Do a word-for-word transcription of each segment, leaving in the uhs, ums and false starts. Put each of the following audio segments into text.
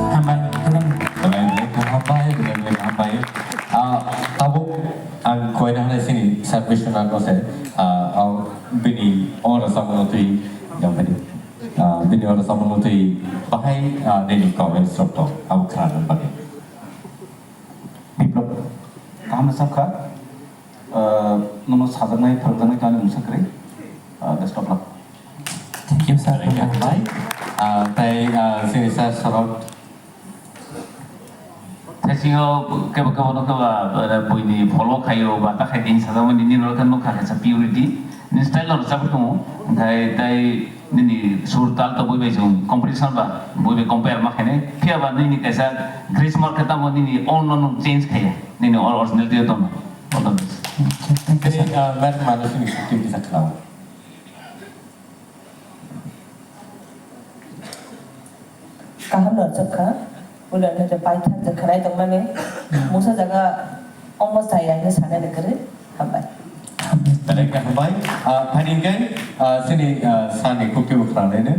Hambai, belai belai hambai, belai belai hambai. Ah, tabuk ang koina hanai sini submission ang kose, ah, au bini ora sama tui yang tadi. Ah, bini ora sama tui bahai, ah, nini comments rok to, au khana bagwi. Biplab, kaham sakha. Ah, nono sajaknai, phrwngjaknai kani mungsa kwrwi. Ah, best of luck. Thank you, sir. Bye. Ah, tai, ah, sini sir, sorok. Thank Singo kebo kebo no kebo, ah, buini follow khaio ba ta khai din sajak mani nini rok nukha kaisa purity. Nini style no rwchapwi tongo. Hwnkhe tai nini sur tal to bui bai chwng competition ba, bui bai compare ma khainai. Phiya ba nini kaisa grammar khe tamo nini own no nwng change khaiya. Nini or-, originality o tongma. All the best. Thank you, sir. Tini, ah, madam, ano sini sukti bisa khlawo. Kaham no chwkha, ulo no paithak je khwnai tongmani, mungsa jaga omo chaya hinwi sanani kwrwi, hambai. Belai khe hambai. Ah, phani hwnkhe, ah, chini, ah, sani khuktwi bo khwnanai no.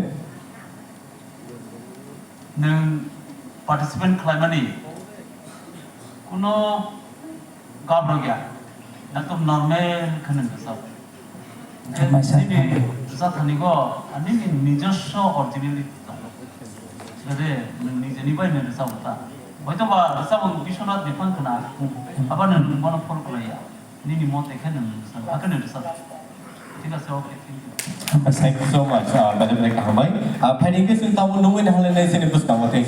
Nwng participant khlaimani kuno gabro ya, ekdom normal khe nwng rwchap. Hwnkhe maisa nini rwchap thani go, ani ni nijoswo originality tongo. Bede nwng nijeni bai nwng rwchap ta. Hoito ba rwchap Biswanath Biphang khna, abo nwng bono follow khlai ya. Nini mote khe nwng rwchap, hakhe nwng rwchap. Thik ase, okay, thank you. Thank you so much, ah, belai belai kaham bai. Ah, phani hwnkhe chwng tabuk nungwi naharlainai chini bwskango tei